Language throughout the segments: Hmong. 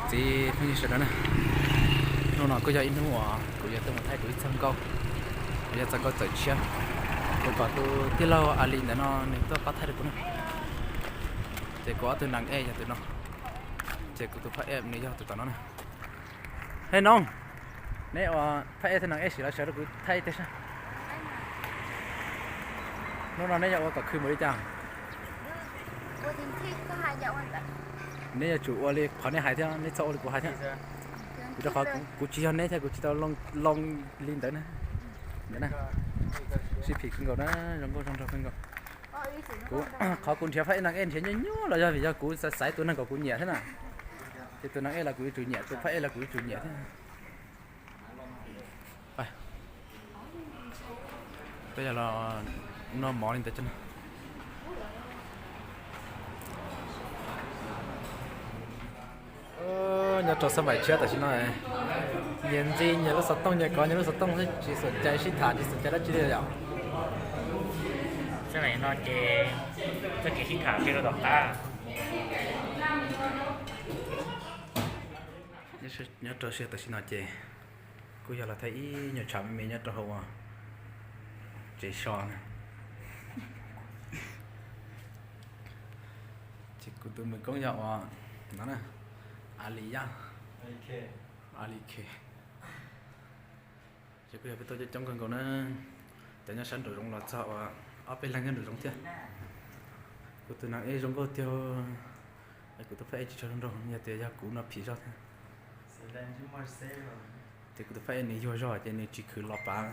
Txiv phooj ywg sawv daws na, hnub no kuj yog ib hnub uas kuv yuav tuaj mus thaij kuv ib txoj nkauj, kuv ib txoj nkauj txawm tshiab. Kuv pom tus tij laug A Lis ntawm no nws tuaj pab thaij rau kuv na. Ces kuv ob tug nas ej yog tus no, ces kuv tus phab ej nws yog tus tom no na. Hej Noov, neb ua phab ej thiab nas ej sim los sawv rau kuv thaij ib teg saib. Hnub no neb yuav ua kom khw npaum li cas? Neb yuav tsum ua li qhov neb hais thiab, neb txhob ua li kuv hais thiab. Vim rau qhov kuv tsis yog neb thiab kuv tsis tau loo li ntawd na. Sib phim kawg nkaus na, zoo nkauj zoo nraug kawg nkaus. Kuv, qhov kuv nrhiav phab ej nas ej nrhiav nyuaj nyuaj los yog vim yog kuv xaiv tus neeg kom kuv nyiam thiab na. Ces tus nas ej los kuv yuav tsum nyiam, tus phab ej los kuv yuav tsum nyiam thiab. Peb yog los noj mov li ntawd. Nyob rau xab maim tshiab tam sim no, nyias ntxi nyias lub xov tooj, nyias kov nyias lub xov tooj xwb, tsis xom cai sib tham, tsis xom cai dab tsi li yom. Xab maim no ces txoj kev sib tham cia rau tom qab. Nyob rau tam sim no ces kuj yog los thaij ib nyuag tshav me me nyob rau hauv tsev so na. Ces kuv tus me koob yog uas no na, A Lis Yaj, A Lis Khe. Ces kuj yog peb tuaj coob coob kawg nkaus na. Cov nyob sab nraum zoov los txog uas ob peb leeg nyob nraum zoov thiab. Kuv tus nas ej zoo nkauj tiag, kuv tus phab ej tsis tshua zoo nraug, yog tias yog kuv no phim zog thiab. Ces kuv tus phab ej nws yuag zog ces nws tsis khwv los pav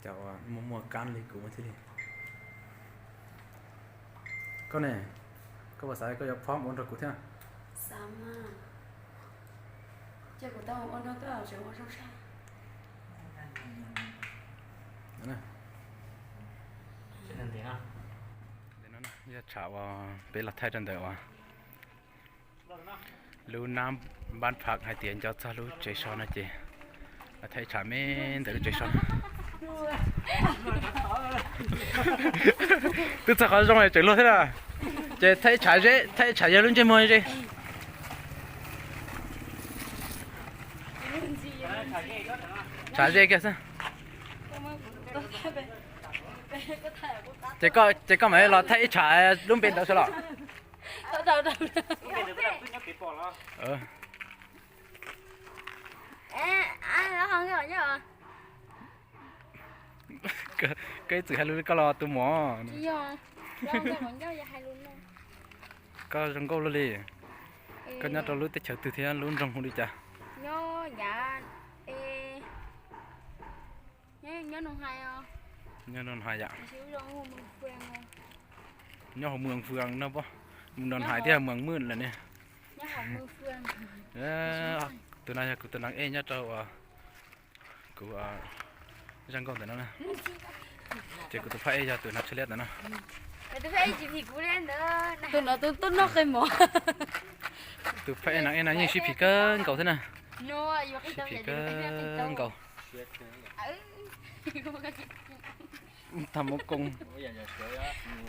cov uas muaj muaj kab li kuv thiaj li. Koj ne, koj puas xav koj yuav phob ua nrog kuv thiab? Xav mas. Ces kuv tau ua nrog koj tseem ua zoo sai. Yog tshav uas peb los thaij rau ntawm uas lub nab npab pham hais tias nco txog lub tsev so no ces los thaij tshav me ntawm lub tsev so no. Twb txog qhov zoo es tseem luag thiab na. Ces thaij tshav ze, thaij tshav yog lub ntsej muag ze. Tshav ze kiag xwb. Ces koj, ces koj mam los thaij ib tshav lub npe ntawd xwb los? Koj ib txwm hais lus li koj los tus muam. Koj zoo nkauj luaj li. Koj nyob rau lub teb chaws twg thiab lub nroog hu li cas? Nyob Noo Hais yom. Nyob hauv Moos Fwm no pob, Noo Hais thiab Moos Mwj lawm ne. Tus no yog kuv tus nas ej nyob rau uas kuv zaj nkauj ntawm no na. Ces kuv tus phab ej yog tus nas tshaj liab ntawm no. Tus no tus tuaj noj qe mov. Tus phab ej nas ej no yeej sib phim kawg nkaus thiab na. Sib phim kawg nkaus. Tag muab koob.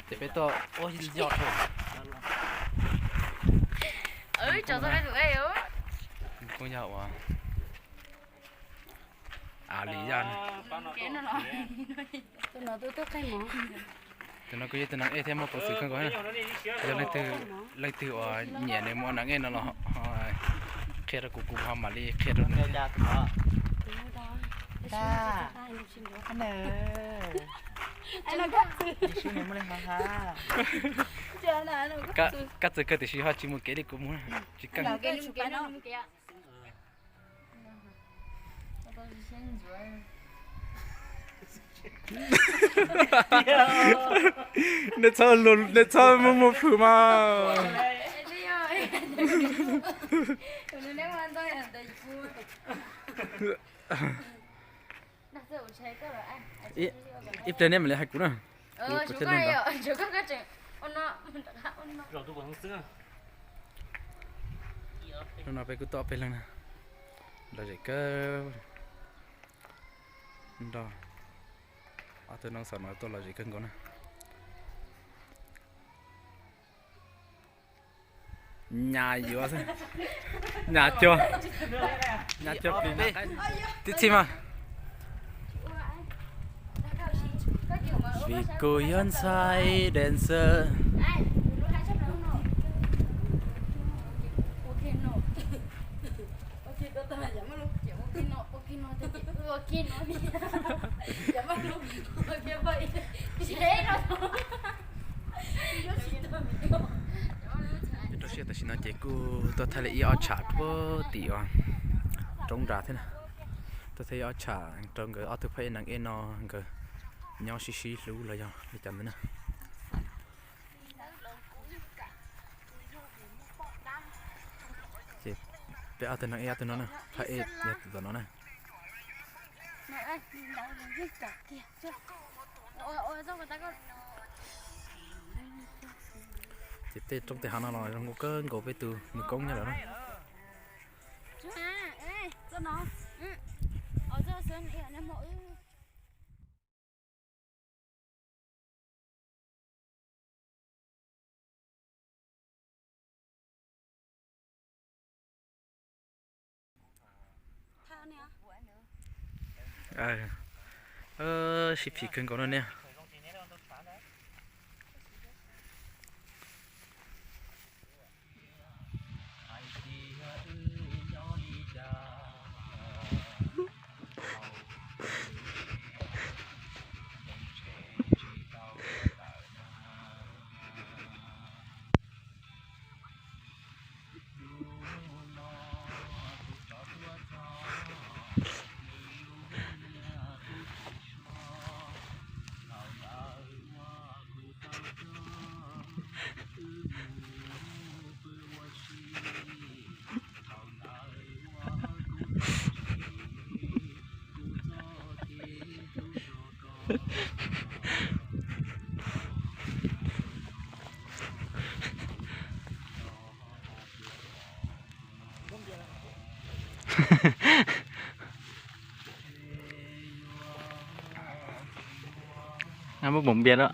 Ces peb tuaj ua yog rau. Koob yog uas A Lis Yaj. Tus no kuj yog tus nas ej thiab muaj peev xwm kawg nkaus. Yog leej twg uas nyiam nws muaj nas ej no los qhia rau kuv, kuv ho mam li qhia rau nws. Kab txawg kawg tiam sis ho tsis mus kev li kuv mus, tsis keej. Nej txhob, nej txhob muaj muaj phwm mas. Ib pliag nej mam li hais kuv na. Hnub no peb kuj tuaj ob peb leeg na, lom zem kawg nrog ob tug noov xaum no tuaj lom zem kawg nkaus na. Nyas yuav xwb. Nyas cuag, nyas cuag plis na. Tib txhij mas. Vim kuv yog ntxhais dancer. Rau siab tam sim no ces kuj tuaj thaij li ib ob tsham puag tim roob nrad thiab na. Tuaj thaij ib ob tsham rau nkawd ob tug phab ej nees ej no nkawd nyob sib sib hlub los yog li cas ntawd na. Ces peb ob tug nees ej ob tug no na, phab ej yog tom no na. Ces tej roob tej hav no los zoo nkauj kawg nkaus peb tus nws koob nyob lawm na. Sib phim kawg nkaus no niag. Muab bom npias lawm.